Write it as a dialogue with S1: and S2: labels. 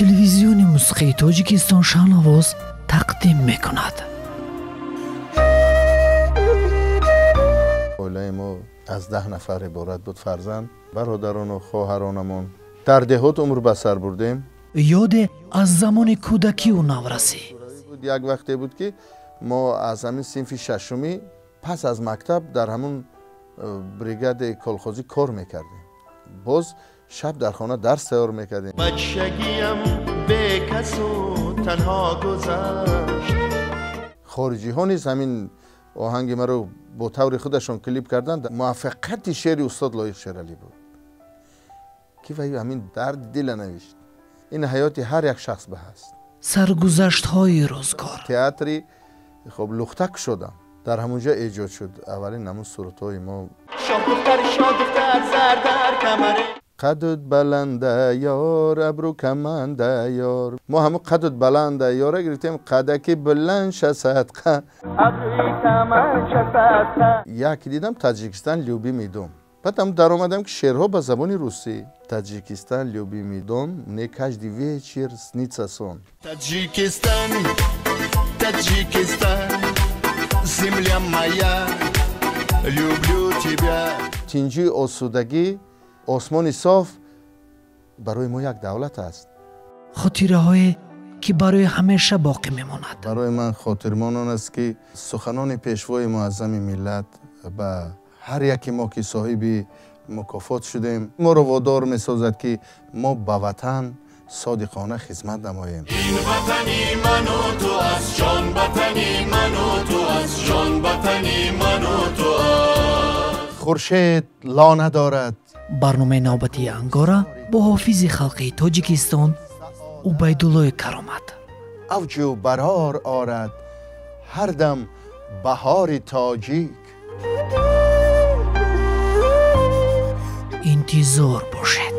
S1: Телевизиони мусиқии Тоҷикистон Шаҳнавоз тақдим мекунад.
S2: Оилаи мо аз 10 нафар иборат буд, фарзанд, бародарону хоҳаронамон. Дар деҳот умр ба сар бурдем.
S1: Ёде аз замони кӯдакию наврасӣ.
S2: Як вақте буд, ки мо аз ҳамин синфи шашумӣ пас аз мактаб дар ҳамун бригадаи колхозӣ кор мекардем. Боз шаб дар хона дарс тайёр мекардем.
S3: Бачагиям бекасу танҳо гузашт.
S2: Хориҷиҳо низ ҳамин оҳанги маро бо таври худашон клип карданд. Муваффақияти шеъри устод Лоиқ Шералӣ буд, ки вай ҳамин дарди дила навишт. Ин ҳаёти ҳар як шахс ба ҳаст.
S1: Саргузаштҳои рӯзгор.
S2: Театри хоб лухтак шудам. Дар ҳамон ҷо эҷод шуд аввалин ҳамун сурудҳои мо.
S3: Шоҳдухтар, шоҳдухтар, зар дар камаре.
S2: Қадут баланда ёр, абру каманда ёр. Мо ҳамун қадут баланда ёра гирифтем, қадаки баланд шасадқа.
S3: Абрӯи каман шасадқа.
S2: Як дидам Таҷикистон любимый дом. Баъд ҳам даромадам, ки шеърҳо ба забони русӣ. Таҷикистон любимый дом, мне каждый вечер снится сон.
S3: Таджикистан, Таджикистан, земля моя, люблю тебя.
S2: Тинҷии осудагӣ, осмони соф барои мо як давлат аст.
S1: Хотираҳое, ки барои ҳамеша боқӣ мемонад.
S2: Барои ман хотирмон он аст, ки суханони пешвои муаззами миллат ба ҳар яке мо, ки соҳиби мукофот шудем, моро водор месозад, ки мо ба ватан содиқона хизмат намоем.
S3: Ин ватани ману ту аст, ҷон ватани ману ту аст, ҷон ватани ману ту аст.
S2: Хуршед лона дорад.
S1: Барномаи навбатии Ангора бо ҳофизи халқии Тоҷикистон Убайдуллои Каромат.
S2: Авҷу барор орад ҳар дам баҳори тоҷик.
S1: Интизор бошед.